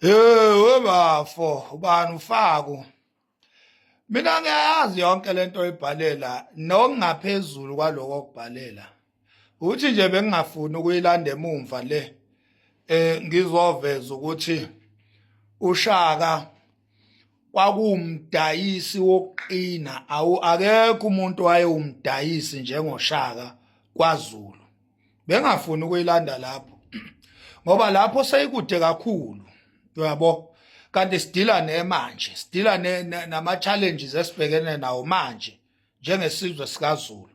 Hey webafo ubani uFaku. Mina ngiyayazi yonke lento oyibhalela nokungaphezulu kwaloko okubhalela. Uthi nje bengingafuni ukuyilanda emumva le ngizoveza ukuthi uShaka kwakuwumdayisi wokuqina awu akekho umuntu wayewumdayisi njengoShaka kwaZulu. Bengafuni ukuyilanda lapho ngoba lapho seyikude kakhulu uyabo, kanti sidila nemanje, sidila nama challenges esibhekene nawo manje njengesizwe sikaZulu.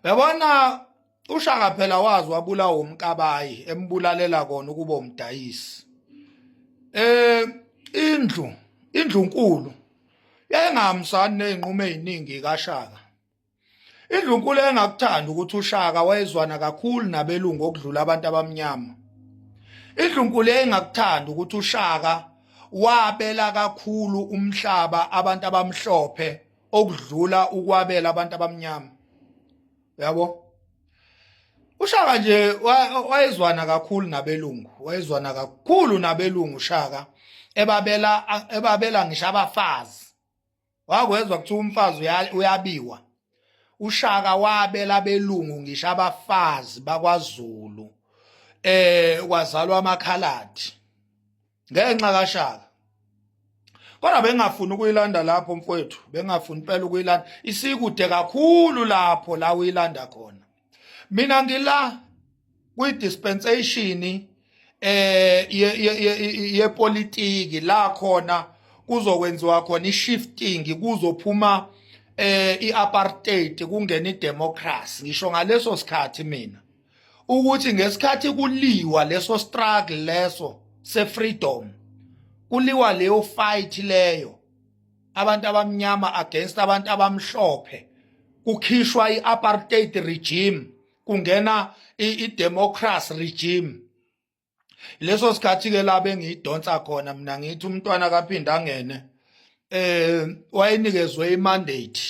Uyabona, uShaka phela wazi wabulawa umkabayi embulalela kona ukuba umdayisi. Indlu indlunkulu yayingahambisani nezinqumo eziningi kaShaka. Indlunkulu engakuthanda ukuthi uShaka wayezwana kakhulu nabelungu okudlula abantu abamnyama. Indlunkulu engakuthanda ukuthi uShaka wabela kakhulu umhlaba abantu abamhlophe okudlula ukwabela abantu abamnyama. Uyabo? UShaka nje wayezwana kakhulu nabelungu, wayezwana kakhulu nabelungu uShaka, ebabela ngisho abafazi. Wakwezwa kuthiwa umfazi uyabiwa. UShaka wabela abelungu ngisho abafazi bakwaZulu. Kwazalwa amakhaladi ngenxa kaShaka. Kodwa bengafuni ukuyilanda lapho mfowethu, bengafuni impela ukuyilanda. Isikude kakhulu lapho la uyilanda khona. Mina ngila kwi-dispensation yepolitiki la khona kuzokwenziwa khona i-shifting, kuzophuma i-apartheid kungena i-democracy. Ngisho ngaleso sikhathi mina ukuthi ngesikhathi kuliwa leso struggle leso se-freedom, kuliwa leyo fight leyo, abantu abamnyama against abantu abamhlophe, kukhishwa i-apartheid regime kungena i-democracy regime. Leso sikhathi ke la bengiyidonsa khona mina, ngithi umntwana kaphinda angene wayenikezwe i-mandate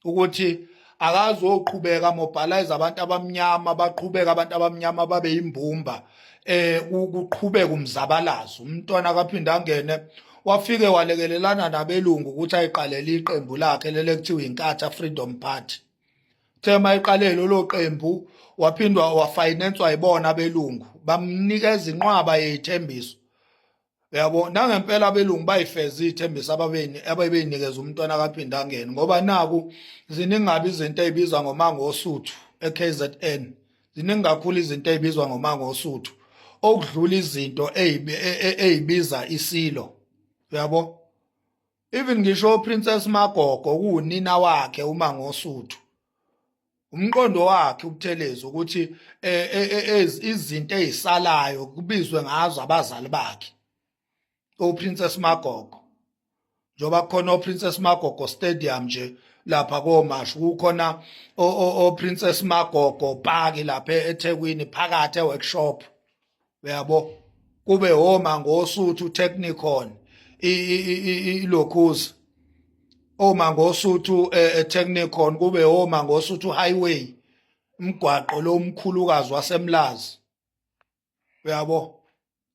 ukuthi akazoqhubeka mobilize abantu abamnyama, baqhubeka abantu abamnyama babe imbumba, kuqhubeka umzabalazo. Umntwana kaphinda angene wafike walekelelana nabelungu ukuthi ayiqalele iqembu lakhe lele kuthiwa iNkatha Freedom Party. Tema iqale lolo qembu, waphindwa wafinanswa yibona abelungu, bamnikeza inqwaba yezithembiso. Uyabo, nangempela abelungu bayifeza izithembiso ababeni ababeyinikeza umntwana kaphinda angene, ngoba naku ziningabi izinto ezibizwa ngoMangosuthu eKZN, ziningi kakhulu izinto ezibizwa ngoMangosuthu okudlula izinto ezibiza isilo. Uyabo, even ngisho uPrincess Magogo kuwunina wakhe uMangosuthu, umqondo wakhe uButhelezi ukuthi izinto ezisalayo kubizwe ngazo abazali bakhe uPrincess Magogo, njengoba kukhona oPrincess Magogo Stadium nje lapha koMashu, kukhona oPrincess Magogo Park lapha eThekwini phakathi eworkshop. Uyabo, kube oMangosuthu Technikon, ilokhuza oMangosuthu eTechnikon, kube oMangosuthu Highway, umgwaqo lo omkhulukazi waseMlazi. Uyabo,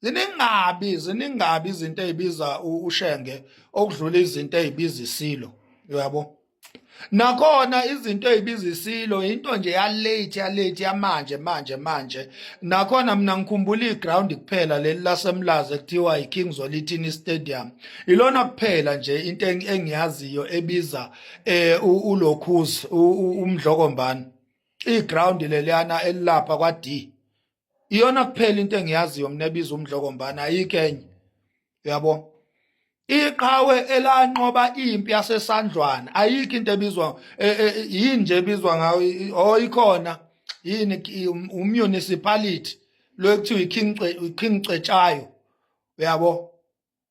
ziningabi ziningabi izinto ezibiza uShenge okudlula izinto ezibiza isilo. Uyabo, nakhona izinto ezibiza isilo into nje ya late, ya late, yamanje manje manje. Nakhona mina ngikhumbula iground kuphela leli laseMlazi ekuthiwa iKing Zwelithini Stadium, ilona kuphela nje into engiyaziyo ebiza ulokhuzi umdlokombane, iground leliyana elilapha kwa D, iyona kuphela into engiyaziyo mina ebiza umdlokombane, ayikho enye. Uyabo, iqhawe elanqoba impi yaseSandlwana, ayikho into ebizwa yini nje ebizwa ngayo. Oh, ikhona yini, umunicipality lo ekuthiwa iKing Cetshwayo. Uyabo,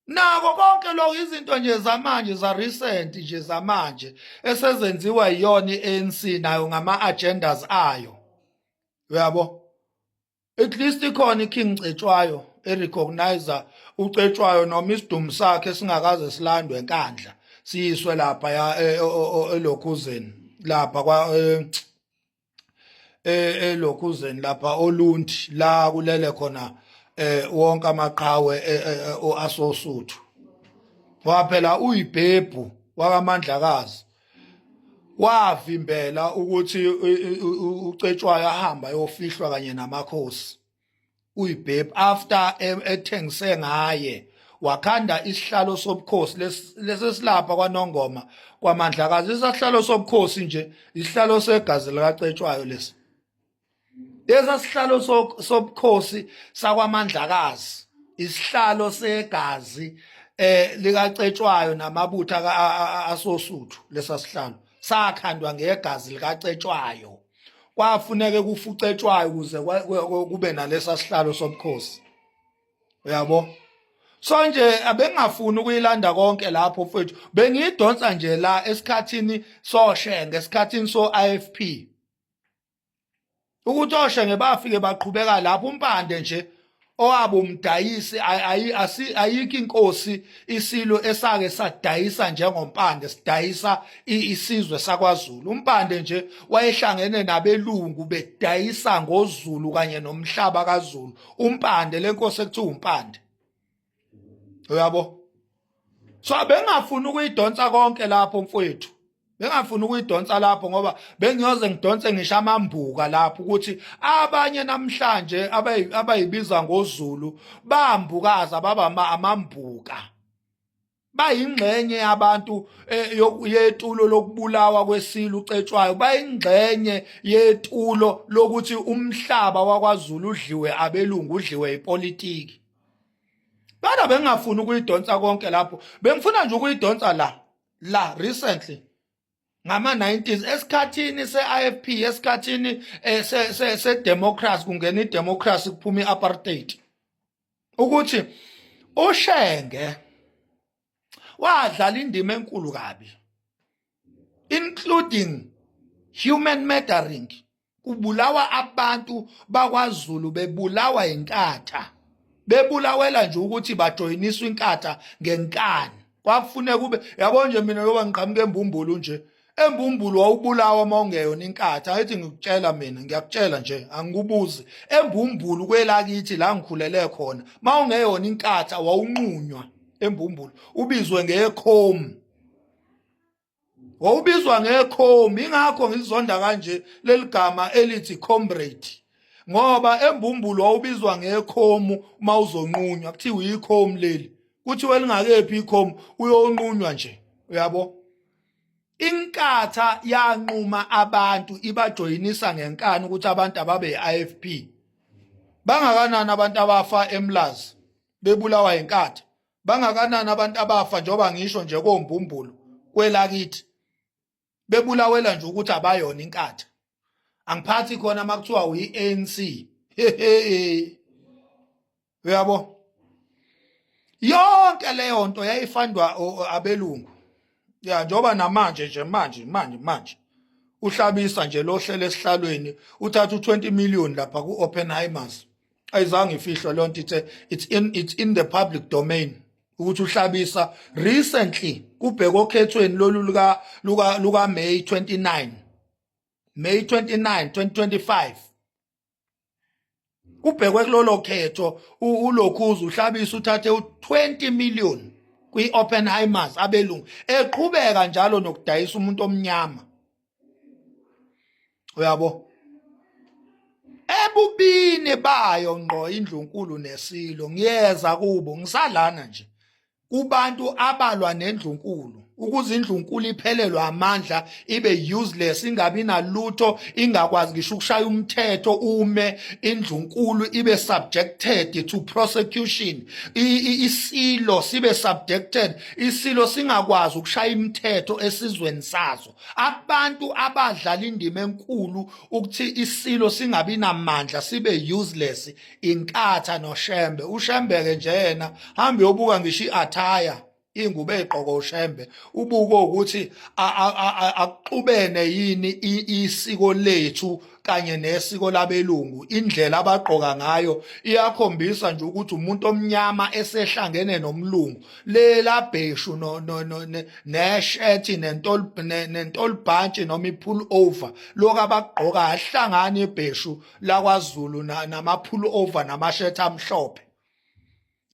nako konke lokho izinto nje zamanje, za recent nje, zamanje esezenziwa iyona iANC nayo ngama agendas ayo. Uyabo, at least ikhona iKing Cetshwayo erecognize uCetshwayo noma isidumu sakhe singakaze silandwe eNkandla siyiswe lapha ya elokhuzeni lapha kwa elokhuzeni lapha oLundi la kulele khona. Wonke amaqhawe asoSuthu, ngoba phela uyibhebhu wakaMandlakazi, wavimbela ukuthi uCetshwayo ahamba ayofihlwa kanye namakhosi. Uyibhebhu after ethengise ngaye, wakhanda isihlalo sobukhosi lesesilapha kwaNongoma kwaMandlakazi. Isihlalo sobukhosi nje, isihlalo segazi likaCetshwayo lesi. Lesa sihlalo sobukhosi sakwaMandlakazi, isihlalo segazi likaCetshwayo namabutho asoSuthu. Lesa sihlalo sakhandwa ngegazi likaCetshwayo. Kwafuneka kufuCetshwayo ukuze kube nalesa sihlalo sobukhosi, uyabo. So nje abengafuni ukuyilanda konke lapho, mfowethu. Bengiyidonsa nje la esikhathini soShenge, esikhathini so IFP, ukuthi oShenge bafike baqhubeka lapho. UMpande nje owabo umdayisi, ayikho inkosi, isilo esake sadayisa njengoMpande, sidayisa isizwe sakwaZulu. UMpande nje wayehlangene nabelungu bedayisa ngoZulu kanye nomhlaba kaZulu. UMpande, lenkosi ekuthiwa uMpande, uyabo. So bengafuni ukuyidonsa konke lapho, mfowethu. Bengafuni ukuyidonsa lapho ngoba bengiyoze ngidonse ngisho amambuka lapho, ukuthi abanye namhlanje abayibiza ngoZulu bambukaza, baba amambuka, bayingxenye yabantu yetulo lokubulawa kwesilo uCetshwayo, bayingxenye yetulo lokuthi umhlaba wakwaZulu udliwe abelungu, udliwe ipolitiki. Bana bengafuni ukuyidonsa konke lapho, bengifuna nje ukuyidonsa la recently ngama 90s, esikhathini se-IFP, esikhathini se democracy, kungena idemocracy, kuphuma iapartheid, ukuthi uShenge wadlala indima enkulu kabi, including human murdering, kubulawa abantu bakwaZulu, bebulawa inkatha, bebulawela nje ukuthi bajoyiniswa inkatha ngenkani. Kwakufuneka kube, yabo nje, mina loba ngiqhamuka eMbumbulu nje, eMbumbulu wawubulawa uma ungeyona inkatha. Ayithi ngikutshela mina, ngiyakutshela nje, angikubuzi. EMbumbulu kwelakithi la ngikhulele khona, uma ungeyona inkatha wawunqunywa eMbumbulu, ubizwe ngekhomu, wawubizwa ngekhomi. Ingakho ngilizonda kanje leli gama elithi comrade, ngoba eMbumbulu wawubizwa ngekhomu uma uzonqunywa, kuthiwa ikhomu leli, kuthiwe lingakephi ikhomu, uyonqunywa nje, uyabo. Inkatha yanquma abantu, ibajoyinisa ngenkani ukuthi abantu ababe i-IFP. Bangakanani abantu abafa eMlazi bebulawa inkatha? Bangakanani abantu abafa, njengoba ngisho nje, koMbumbulu kwelakithi, bebulawela nje ukuthi abayona inkatha? Angiphathi khona makuthiwa uyi-ANC, uyabo. Yonke leyo nto yayifandwa abelungu ya, njengoba namanje nje, manje manje manje uHlabisa nje lo hlele esihlalweni uthatha u20 million lapha ku-Oppenheimers. Ayizange ifihlwe leyo nto, it's in the public domain ukuthi uHlabisa recently kubheka okhethweni lolu luka May 29, May 29 2025, kubhekwe kulolo khetho, ulokhuza uHlabisa uthathe u20 million kwi-Oppenheimers abelungu, eqhubeka njalo nokudayisa umuntu omnyama, uyabo, ebubini bayo ngqo indlunkulu nesilo. Ngiyeza kubo, ngisalana nje kubantu abalwa nendlunkulu ukuze indlunkulu iphelelwe amandla, ibe useless, ingabi nalutho, ingakwazi ngisho ukushaya umthetho ume. Indlunkulu ibe subjected to prosecution, isilo sibe subjected, isilo singakwazi ukushaya imithetho esizweni sazo. Abantu abadlala indima enkulu ukuthi isilo singabi namandla, sibe useless, inkatha noShembe. UShembe ke nje yena, hambe uyobuka ngisho iattire, ingubo egqoko uShembe, ubuko ukuthi akuxubene yini isiko lethu kanye nesiko labelungu. Indlela abagqoka ngayo iyakhombisa nje ukuthi umuntu omnyama esehlangene nomlungu. Lela bheshu no no neshethi nentolibhantshi noma ipull over lokho abagqoka ahlangani, ibheshu lakwaZulu nama pull over namashethi amhlophe.